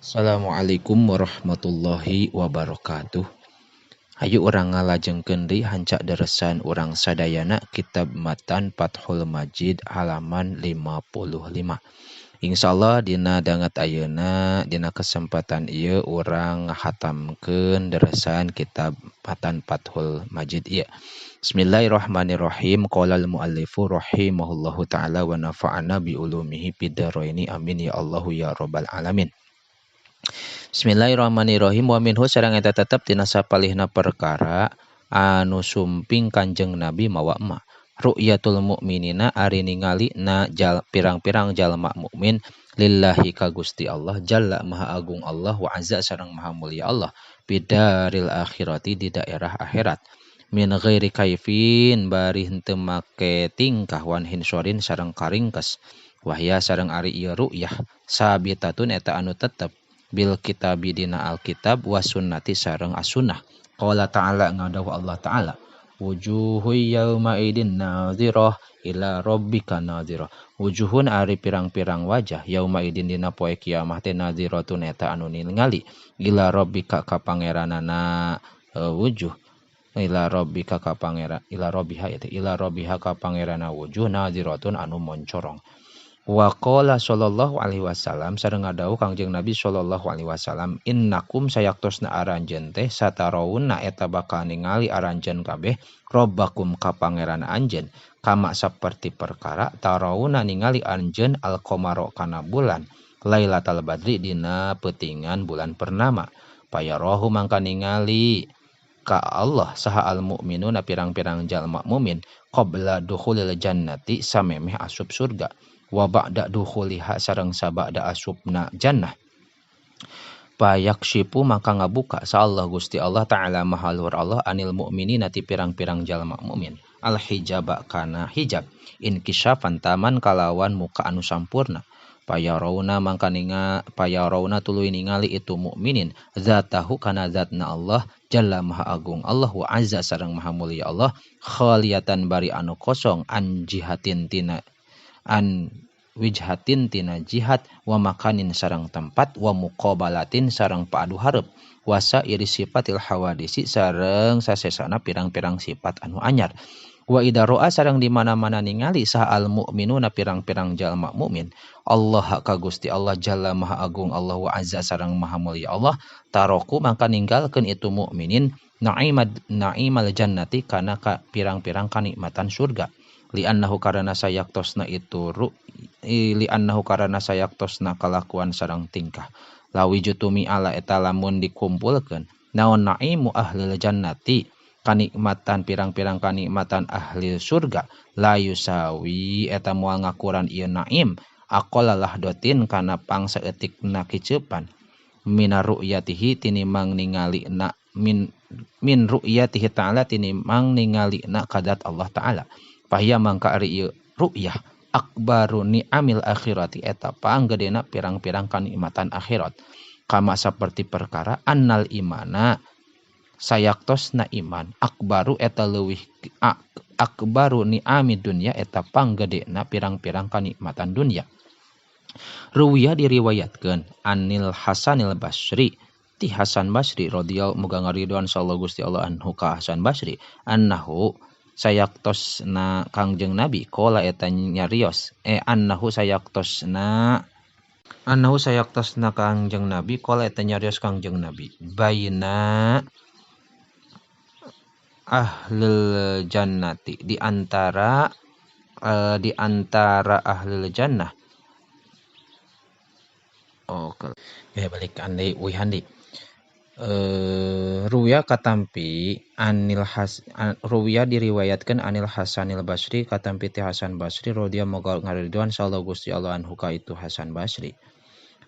Assalamualaikum warahmatullahi wabarakatuh. Hayu urang ngalajengkeun deui hancak deresan urang sadayana kitab Matan Fathul Majid halaman 55. Insyaallah dina danget ayeuna dina kesempatan ieu urang ngahatamkeun deresan kitab Matan Fathul Majid ieu. Bismillahirrahmanirrahim. Qala al-muallifu rahimahullahu taala wa nafa'ana bi ulumihi fid dharaini. Amin ya Allahu ya rabbal alamin. Bismillahirrahmanirrahim. Wa minhu sareng eta tetep tina sapalihna perkara anu sumping Kanjeng Nabi mawa emak. Ru'yatul mukminina ari ningali na jal, pirang-pirang jalma mukmin lillahi ka Gusti Allah jalla maha agung Allah wa azza sareng maha mulia Allah bidaril akhirati di daerah akhirat min ghairi kaifin bari henteu make tingkah wan hinsorin sareng karingkes wahya sareng ari ieu ru'yah sabitatun eta anu tetep bil kitabi dina alkitab wa sunnati sareng as-sunnah. Qala ta'ala ngadawuh Allah ta'ala wujuhu yauma idin nadhirah ila rabbika nadhirah. Wujuhun ari pirang-pirang wajah yauma idin dina poe kiamah teh nadhiratun eta anu ningali ila rabbika ka pangeranana wujuh ila rabbika ka pangeran ila rabbiha ya teh ila rabbiha ka pangeranana wujuh nadhiratun anu moncorong. Wa qala sallallahu alaihi wasallam sareng ngadawuh Kangjeng Nabi sallallahu alaihi wasallam innakum sayaktosna aranjeun teh satarawunna eta bakal ningali aranjeun kabeh robbakum ka pangeran anjeun kama saperti perkara tarawunna ningali anjeun al-qamara kana bulan lailatal badri dina peutingan bulan purnama payarahu mangka ningali ka Allah saha al mukminuna pirang-pirang jalma mukmin qabla dukhulil jannati samemeh asup surga wa ba'da dukhuliha sareng sabada asupna jannah payakshipu maka ngabuka sa Allah Gusti Allah ta'ala maha luhur Allah anil mukminina ti pirang-pirang jalma mukmin al hijaba kana hijab inkishafan taman kalawan muka anu sampurna payarauna mangka ninga payarauna tuluy ningali itu mukminin zatahu kana zatna Allah jalla maha agung Allah wa azza sareng maha mulia Allah khaliyatan bari anu kosong an jihatin tina an wijhatin tina jihad wa makanin sareng tempat wa muqabalatin sareng paadu hareup wasa iri sifatil hawadisi sareng sasesana pirang-pirang sifat anu anyar wa idza ro'a sareng di mana-mana ningali saha al mukminuna pirang-pirang jalma mukmin Allah ka Gusti Allah jalla maha agung Allah wa azza sareng maha mulia Allah taroku maka ninggalkeun itu mukminin naimal jannati kana ka pirang-pirang kanikmatan surga li'annahu karana sayaktosna itu li'annahu karana sayaktosna kalakuan sareng tingkah lawi jutumi ala eta lamun dikumpulkeun naon naimu ahlil jannati kanikmatan pirang-pirang kanikmatan ahli surga la yusawi eta moal ngakuran ieu naim aqalla lahdotin kana pangsaeutikna kiceupan mina ru'yatihi tinimang ningali na min ru'yatihi ta'ala tinimang ningali na kadat Allah ta'ala pahia mangka ari ieu ru'yah akbaru ni'amil akhirati eta panggedena pirang-pirang kanikmatan akhirat kama saperti perkara annal imana sayaktosna iman akbaru eta leuwih akbaru ni'amid dunya eta panggedena pirang-pirang kanikmatan dunya. Ruwiya diriwayatkeun anil Hasanil Basri ti Hasan Basri radhiyallahu muga ngaridoan sallallahu Gusti Allah anhu ka Hasan Basri annahu sayaktosna Kangjeng Nabi qala eta nyarios annahu sayaktosna Kangjeng Nabi qala eta nyarios Kangjeng Nabi baina ahlul jannati di antara ahlul jannah. Oke, ya balik andai wihandi. Ruya katampi anil ruya diriwayatkan anil Hasanil Basri katampi ti Hasan Basri radhiyallahu moga ngariduan sallallahu Gusti Allah anhu ka itu Hasan Basri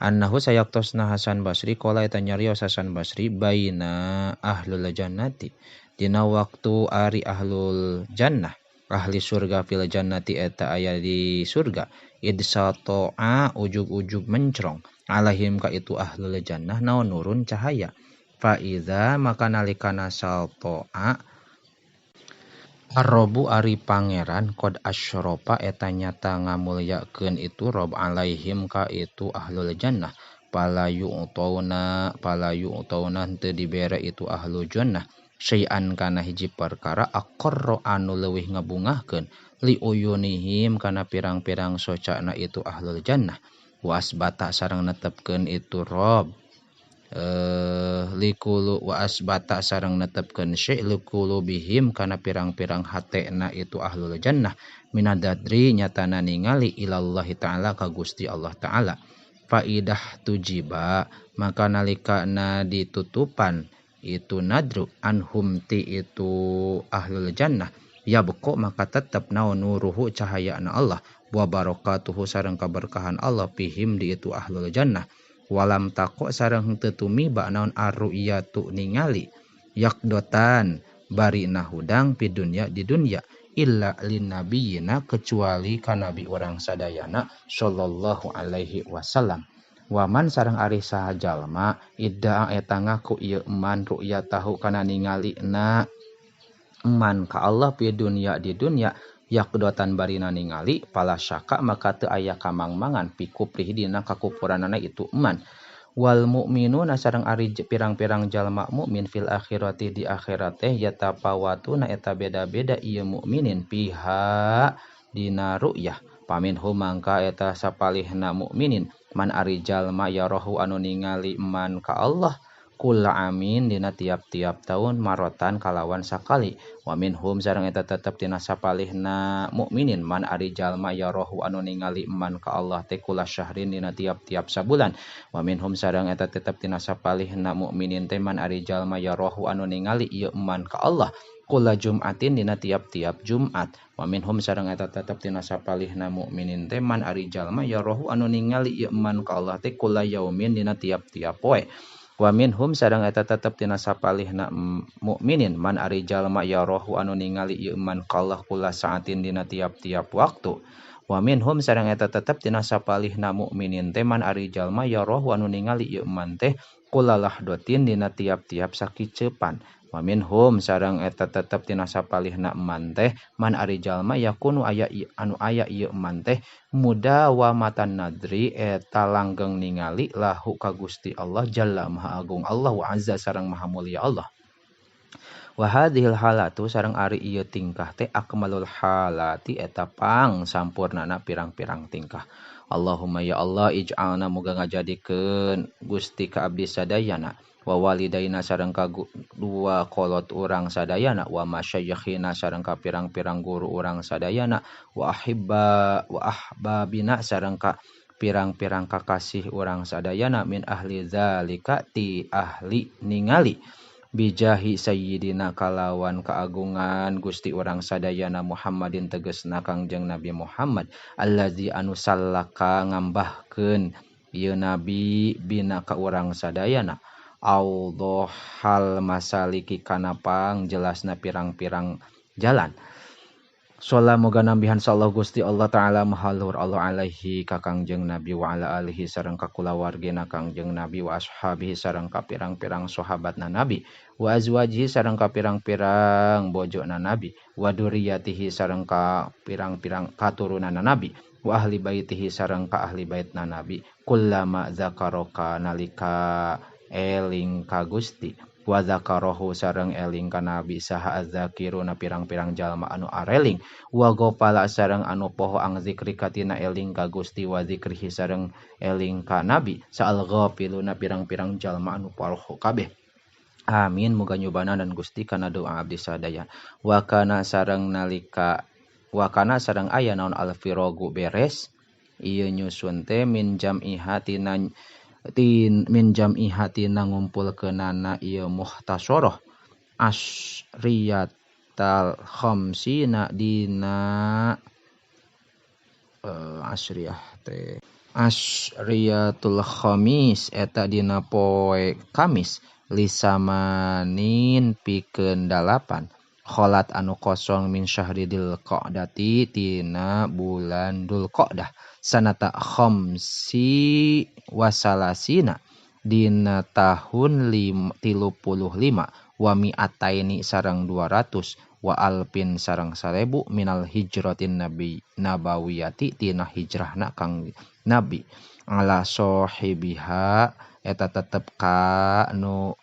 annahu sayaktosna Hasan Basri qala eta nyarios Hasan Basri baina ahlul jannati dina waktu ari ahlul jannah ahli surga fil jannati eta aya di surga idsatoa ujug-ujug mencrong alaihim ka itu ahlul jannah naon nurun cahaya fa iza maka nalikana saltoa arrobu ari pangeran qad asyrofa eta nyata ngamulyakeun itu rob alaihim ka itu ahlul jannah Pala yu'tauna pala yu'tauna henteu dibere itu ahlu jannah syai'an kana hiji perkara aqarra anu leuwih ngabungahkeun li uyunihim kana pirang-pirang socana itu ahlul jannah wasbata sareng netepkeun itu Rob likulu wa asbata sareng netepkeun syai' liqulubihim kana pirang-pirang hatena itu ahlul jannah minadadri nyatana ningali ilallahi ta'ala ka Gusti Allah ta'ala. Faidah tujiba maka nalikana ditutupan itu nadru anhum ti itu ahlul jannah yabqa maka tetep naon nuruhu cahayana Allah wa barakatuhu sareng kaberkahan Allah fihim di itu ahlul jannah walam taqo sareng henteu tumiba naon arru'yatu ningali yakdotan barina hudang pi dunya di dunya illa linnabiyina kecuali ka nabi urang sadayana sallallahu alaihi wasallam. Waman sareng ari saha jalma iddaa eta ngaku ieu eman ru'yatahu kana ningalina eman ka Allah pi dunya di dunya yakdotan barina ningali pala syaka maka teu aya kamangmangan pi kuprih dina kakupuranana itu eman. Wal mu'minuna sareng ari pirang-pirang jalma mukmin fil akhirati di akhirat teh yatapawatuna eta beda-beda ieu mukminin piha dina ru'yah paminhum mangka eta sapalihna mukminin man ari jalma yarahu anu ningali man ka Allah kula amin dina tiap-tiap tahun marotan kalawan sakali wa minhum sareng eta tetep dina sapalihna mukminin man ari jalma yarahu anu ningali man ka Allah teh kula syahrin dina tiap-tiap sabulan wa minhum sareng eta tetep dina sapalihna mukminin teh man ari jalma yarahu anu ningali ieu man ka Allah kula jum'atin dina tiap-tiap Jumat wa minhum sareng eta tetep dina sapalihna mukminin teh man ari jalma yarahu anu ningali ieu man ka Allah teh kula yaumin dina tiap-tiap poe wa minhum sareng eta tetep tina sapalihna mukminin man ari jalma yarahu anu ningali ieu man ka Allah kula saatin dina tiap-tiap waktu wa minhum sareng eta tetep tina sapalihna mukminin teh man ari jalma yarahu anu ningali ieu man teh kula lahdotin dina tiap-tiap sakicepan wa minhum sareng eta tetep tina sapalihna man teh man ari jalma yakunu aya anu aya ieu man teh mudawamatan nadri eta langgeng ningali lahu ka Gusti Allah jalla maha agung Allah wa azza sareng maha mulia Allah. Wa hadhil halatu sareng ari ieu tingkah teh akmalul halati eta pang sampurnana pirang-pirang tingkah. Allahumma ya Allah ij'alna muga ngajadikeun Gusti ka abdi sadayana wa walidaina sareng ka dua kolot urang sadayana wa masyayikhina sareng ka pirang-pirang guru urang sadayana wa ahibba wa ahbabina sareng ka pirang-pirang kakasih urang sadayana min ahli zalika ti ahli ningali bijahi sayyidina kalawan keagungan Gusti urang sadayana Muhammadin tegesna Kangjeng Nabi Muhammad allazi anu sallaka ngambahkeun ieu nabi bina ka urang sadayana awdhal masaliki kana pang jelasna pirang-pirang jalan. Sholat moga nambihan sallallahu Gusti Allah ta'ala maha luhur Allah alaihi ka Kangjeng Nabi wa ala alihi sareng ka kulawargina Kangjeng Nabi wa ashabihi sareng ka pirang-pirang sahabatna Nabi wa azwajihi sareng ka pirang-pirang bojona Nabi wa dzurriyyatihi sareng ka pirang-pirang katurunanna Nabi wa ahli baitihi sareng ka ahli baitna Nabi kullama zakaraka nalika eling ka Gusti wa zakarahu sareng eling ka Nabi saha azzakiruna pirang-pirang jalma anu areling wa ghafala sareng anu poho ang zikri katina eling ka Gusti wa zikrihi sareng eling ka Nabi saal ghafiluna pirang-pirang jalma anu poho kabeh. Amin muga nyubanan Gusti kana doa abdi sadaya. Wa kana sareng nalika wa kana sareng aya naon alfirogu beres ieu nyusun teh min jam'iha tina tin min jam'i hatina ngumpulkeunana ieu muhtasarah asriyatal khamsina dina asriyah teh asriyatul khamis eta dina poe Kamis lisamanin pikeun 8 kholat anu kosong min syahri Dzulqa'dati tina bulan Dzulqa'dah sanata khamsi wasalasina dina tahun 35 wa mi'ataini sareng 200 wa alpin sareng 1000 minal hijratin nabi nabawiyati tina hijrahna Kang Nabi Ala sahibiha eta tetep ka nu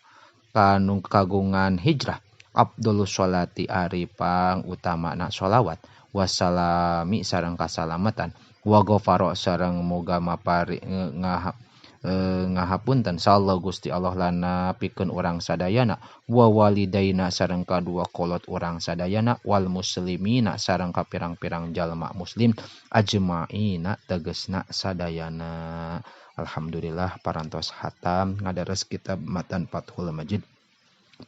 kanu kagungan hijrah afdhalus sholati ari pangutamana sholawat wassalami sareng kasalamatan wa ghafara sareng muga mapari ngahapunten sallallahu Gusti Allah lana pikeun urang sadayana wa walidaina sareng kadua kolot urang sadayana wal muslimina sareng ka pirang-pirang jalma muslim ajmaina tegesna sadayana. Alhamdulillah parantos hatam ngadares kitab Matan Fathul Majid.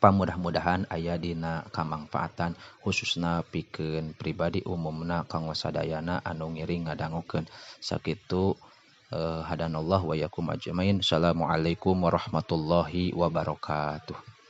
Pamudah-mudahan aya dina kamangfaatan khususna pikeun pribadi umumna kanggo sadayana anu ngiring ngadangukeun. Sakitu hadanallah wa yakum ajmain. Assalamualaikum warahmatullahi wabarakatuh.